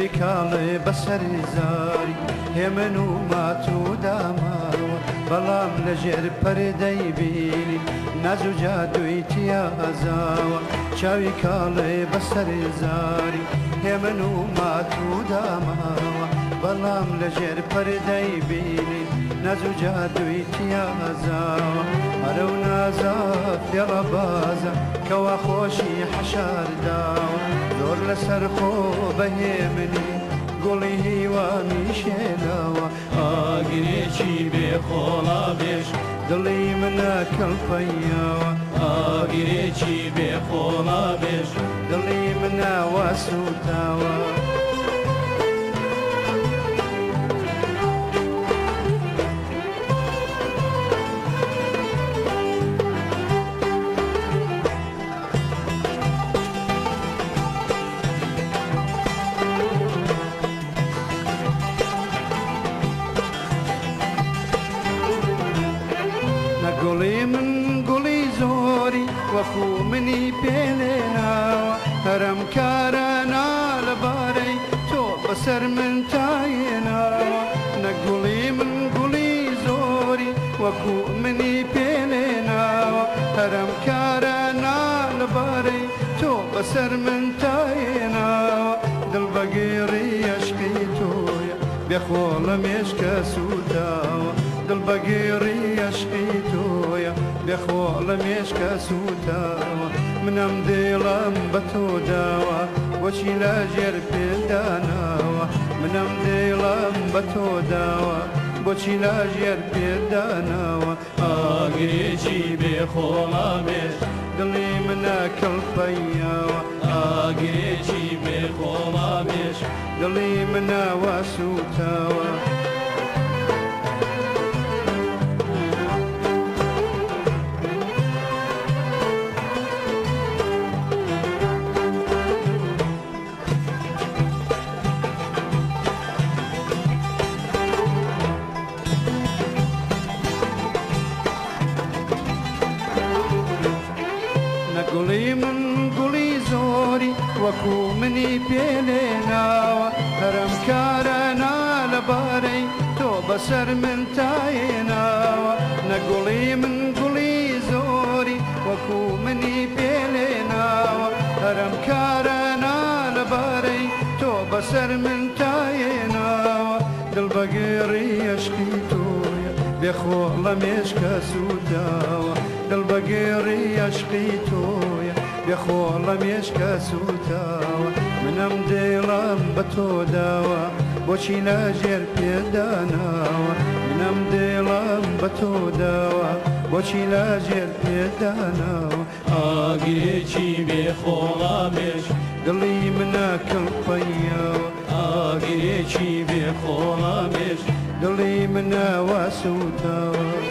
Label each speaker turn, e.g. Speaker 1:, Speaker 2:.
Speaker 1: چاوی کاڵێ بەسەر زاری هێمن و مات و داماوە، بەڵام لەژێر پەردەی بینین ناز و جادووی تیازاوە. چاوی کاڵێ بەسەر زاری هێمن و مات و داماوە، بەڵام لەژێر پەردەی بینین ناز و جادووی تیازاوە. ئەرە و نازە فێڵە بازە کەوا خۆشی حەشار داوە، زۆر لەسەر خۆ بەهێمنی گوڵی هیوامی شێناوە.
Speaker 2: ئاگرێکی بێخۆڵا بێژ
Speaker 1: دڵی منە کەڵپەیاوە،
Speaker 2: ئاگرێکی بێخۆڵا بێژ
Speaker 1: دڵی منە واسووتاوە. گوڵی من گوڵی زۆری وەکو منی پێلێناوە، هەرم کارە لەبارەی تۆ بەسەر من تاێناوە. نەگوڵی من گوڵی زۆری وەکو منی پێلێناوە، هەرم کارە لەبارەی تۆ بەسەر من تاێناوە. دڵ بەگێڕی عەشقی تۆیە بێخۆڵە مێشکە سووتاوە، دڵ بەگێڕی عەشقی تۆیە بێخۆڵە مێشکە سووتاوە. منم دێڵم بە تۆ داوە بۆچی لەژێر پێداناوە، منم دێڵم بە تۆ داوە بۆچی لەژێر پێداناوە.
Speaker 2: ئاگرێکی بێخۆڵا بێژ
Speaker 1: دڵی منە کەڵپەیاوە،
Speaker 2: ئاگرێکی بێخۆڵا بێژ
Speaker 1: دڵی منە واسووتاوە. گوڵی من گوڵی زۆری وەکو منی پێلێناوە، هەرم کارە لەبارەی تۆ بەسەر من تاێناوە. نەگوڵی من گوڵی زۆری وەکو منی پێلێناوە، هەرم کارە لەبارەی تۆ بەسەر من تاێناوە. دڵ بەگێڕی عەشقی تۆیە بێخۆڵە مێشکە سووتاوە، دڵ بەگێڕی عەشقی تۆیە بێخۆڵە مێشکە سووتاوە. منم دێڵم بە تۆ داوە بۆچی لەژێر پێداناوە، منم دێڵم بە تۆ داوە بۆچی لەژێر پێداناوە.
Speaker 2: ئاگرێکی بێخۆڵا بێژ
Speaker 1: دڵی منە کەڵپەیاوە،
Speaker 2: ئاگرێکی بێخۆڵا بێژ
Speaker 1: دڵی منە واسووتاوە.